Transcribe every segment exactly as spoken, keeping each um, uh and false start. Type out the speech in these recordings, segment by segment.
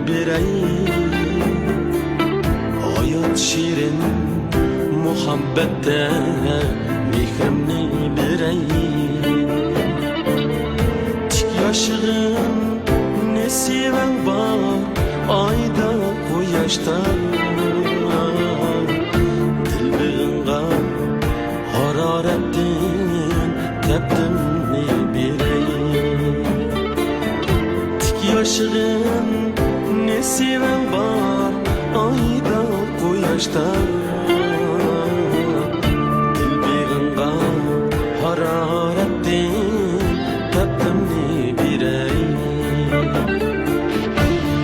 بېرەي. ھايات شېرىن مۇھەببەتتە مېھرىمنى بېرەي. تىك ياشىغىن نېسىۋەڭ بار ئايدا، قۇياشتا. دىلبېغىڭغا ھارارەتتىن تەپتىمنى بېرەي. تىك ياشىغىن نېسىۋەڭ بار ئايدا، قۇياشتا. دىلبېغىڭغا ھارارەتتىن تەپتىمنى بېرەي.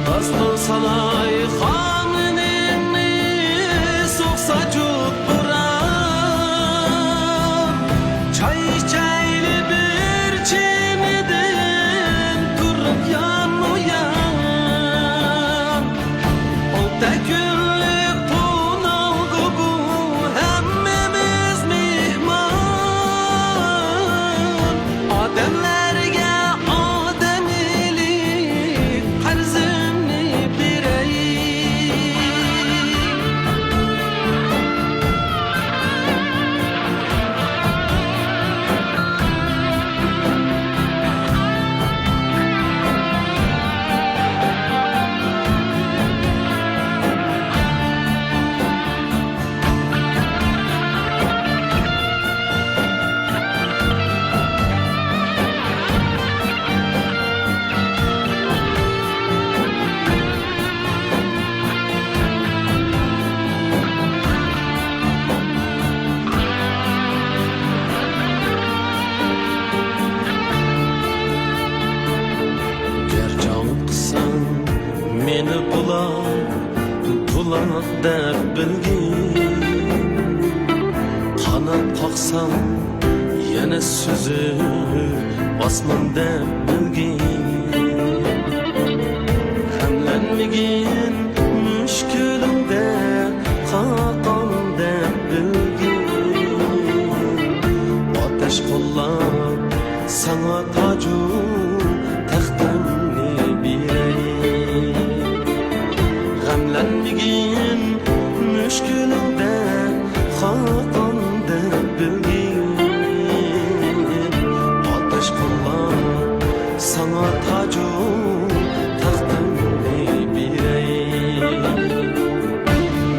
داستان سالاي خامىنىڭنى، سۇق ساچۇپ بۇراپ، چاي ئىچەيلى بىر چىمىدىن تۇرۇپ يانمۇ يان. ئالتە كۈنلۈك تونۇلدى بۇ ھەممىمىز مېھمان. ئادەملەرگە ئادەمىيلىك قەرزىمنى بېرەي. گەر جان قىلساڭ مېنى بۇلاق، بۇلاق دەپ بىلگىن. قانات قاقساڭ يەنە سۈزۈپ ئاسمان دەپ بىلگىن. غەملەنمىگىن مۈشكۈلۈڭدە، خاقان دەپ بىلگىن. ئاتەش قوللاپ ساڭا تاجۇ تەختىمنى بېرەي. غەملەنمىگىن مۈشكۈلۈڭدە، خاقان دەپ بىلگىن. ئاتەش قوللاپ ساڭا تاجۇ تەختىمنى بېرەي.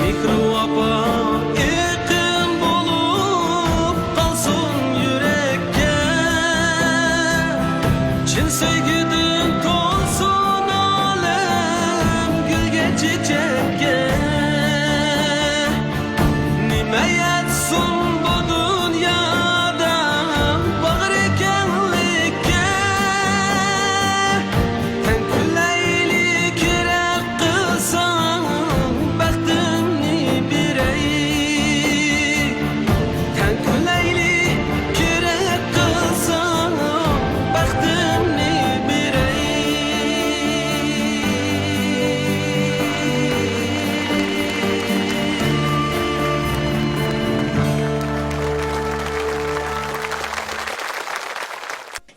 مېھرى ۋاپا ئېقىن بولۇپ قالسۇن يۈرەككە. چىن سۆيگۈدىن تولسۇن ئالەم گۈلگە، چېچەككە. نېمە يەتسۇن بۇ دۇنيادا باغرى كەڭلىككە؟ تەڭ كۈلەيلى، كېرەك قىلساڭ بەختىمنى بېرەي. تەڭ كۈلەيلى، كېرەك قىلساڭ بەختىمنى بېرەي.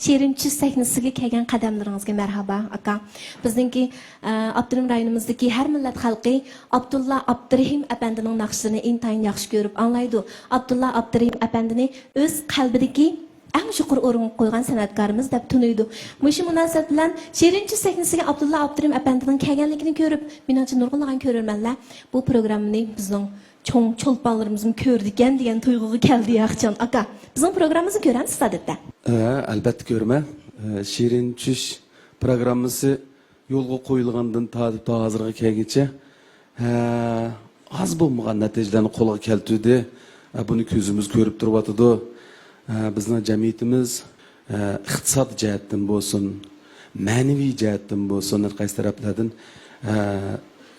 شېرىن چۈش سەھنىسىگە كەلگەن قەدەملىرىڭىزگە مەرھابا، ئاكا. بىزنىڭكى، ئە، ئاپتونوم رايونىمىزدىكى ھەر مىللەت خەلقى ئابدۇللا ئابدۇرېھىم ئەپەندىنىڭ ناخشىلىرىنى ئىنتايىن ياخشى كۆرۈپ ئاڭلايدۇ. ئابدۇللا ئابدۇرېھىم ئەپەندىنى ئۆز قەلبىدىكى ئەڭ يۇقىرى ئورۇنغا قويغان سەنئەتكارىمىز دەپ تونۇيدۇ. مۇشۇ مۇناسىۋەت بىلەن شېرىن چۈش سەھنىسىگە ئابدۇللا ئابدۇرېھىم ئەپەندىنىڭ كەلگەنلىكىنى كۆرۈپ، مېنىڭچە نۇرغۇنلىغان كۆرۈرمەنلەر بۇ پروگراممىنى بىزنىڭ چوڭ چولپانلىرىمىزمۇ كۆرىدىكەن دېگەن تۇيغۇغا كەلدى ياخچان ئاكا. بىزنىڭ پروگراممىمىزنى كۆرەمسىز ئادەتتە؟ ھە، ئەلبەتتە كۆرىمەن. ئە، شېرىن چۈش پروگراممىسى يولغا قويۇلغاندىن تارتىپ تا ھازىرغا كەلگۈچە، ھە، ئاز بولمىغان نەتىجىلەرنى قولغا كەلتۈردى. ھە، بۇنى كۆزىمىز كۆرۈپ تۇرۇۋاتىدۇ. ھە، بىزنىڭ جەمئىيىتىمىز، ھە، ئىقتىساد جەھەتتىن بولسۇن، مەنىۋى جەھەتتىن بولسۇن، ھەر قايسى تەرەپلەردىن، ھە،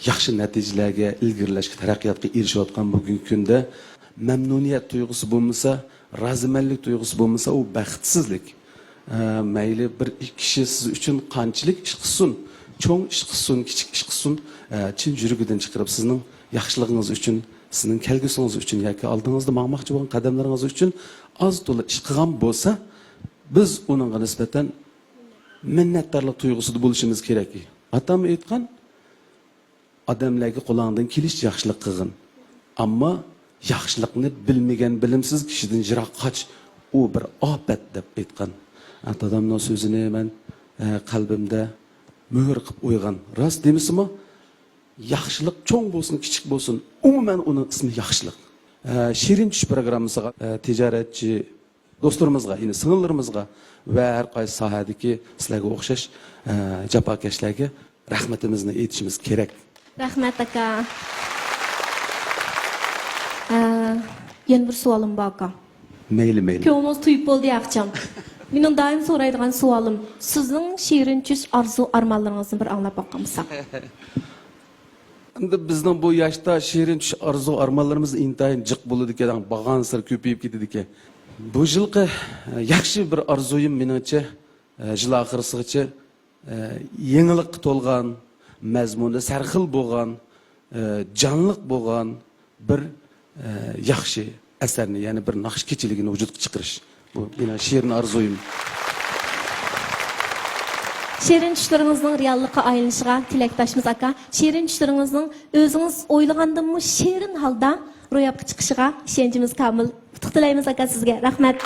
ياخشى نەتىجىلەرگە، ئىلگىرىلەشكە، تەرەققىياتقا ئېرىشىۋاتقان بۈگۈنكى كۈندە مەمنۇنىيەت تۇيغۇسى بولمىسا، رازىمەنلىك تۇيغۇسى بولمىسا، ئۇ بەختسىزلىك. ئە، مەيلى بىر كىشى سىز ئۈچۈن قانچىلىك ئىش قىلسۇن، چوڭ ئىش قىلسۇن، كىچىك ئىش قىلسۇن، ئە، چىن يۈرىكىدىن چىقىرىپ سىزنىڭ ياخشىلىقىڭىز ئۈچۈن، سىزنىڭ كەلگۈسىڭىز ئۈچۈن ياكى ئالدىڭىزدا ماڭماقچى بولغان قەدەملىرىڭىز ئۈچۈن ئاز تولا ئىش قىلغان بولسا، بىز ئۇنىڭغا نىسبەتەن مىننەتدارلىق تۇيغۇسىدا بولۇشىمىز كېرەك. ئاتام ئېيتقان، ئادەملەرگە قولۇڭدىن كېلىشىچە ياخشىلىق قىلغىن. ئەمما ياخشىلىقنى بىلمىگەن بىلىمسىز كىشىدىن يىراق قاچ. ئۇ بىر ئاپەت دەپ ئېيتقان. ئە، دادامنىڭ سۆزىنى مەن، ئە، قەلبىمدە مۆھۈر قىلىپ قويغان. راست دېمىسىمۇ، ياخشىلىق چوڭ بولسۇن، كىچىك بولسۇن، ئومۇمەن ئۇنىڭ ئىسمى ياخشىلىق. ئە، شېرىن چۈش پروگراممىسىغا، ئە، تىجارەتچى، دوستلىرىمىزغا، يەنى سىڭىللىرىمىزغا ۋە ھەر قايسى ساھەدىكى سىلەرگە ئوخشاش، ئە، جاپاكەشلەرگە رەھمىتىمىزنى ئېيتىشىمىز كېرەك. رەھمەت، ئاكا. ئە، يەنە بىر سوئالىم بار، ئاكا. مەيلى، مەيلى. كۆڭلىڭىز تويۇپ بولدى، ئاكىجان. مېنىڭ دائىم سورايدىغان سوئالىم، سىزنىڭ شېرىن چۈش ئارزۇ ئارمانلىرىڭىزنى بىر ئاڭلاپ باققان بولساق. ئەمدى بىزنىڭ بۇ ياشتا شېرىن چۈش ئارزۇ ئارمانلىرىمىز ئىنتايىن جىق بولىدىكەن، بارغانسېرى كۆپىيىپ كېتىدىكەن. بۇ يىلقى، ئە، ياخشى بىر ئارزۇيۇم مېنىڭچە، ئە، يىل ئاخىرسىغىچە، ئە، يېڭىلىققا تولغان، مەزمۇنى سەرخىل بولغان، ئە، جانلىق بولغان بىر، ئە، ياخشى ئەسەرنى، يەنى بىر ناخشا كېچىلىكىنى ۋۇجۇدقا چىقىرىش. بۇ مېنىڭ شېرىن ئارزۇيۇم. شېرىن چۈشلىرىڭىزنىڭ رېئاللىققا ئايلىنىشىغا تىلەكداشمىز، ئاكا. شېرىن چۈشلىرىڭىزنىڭ ئۆزىڭىز ئويلىغاندىنمۇ شېرىن ھالدا روياپقا چىقىشىغا ئىشەنچىمىز كامىل. ئۇتۇق تىلەيمىز، ئاكا، سىزگە. رەھمەت.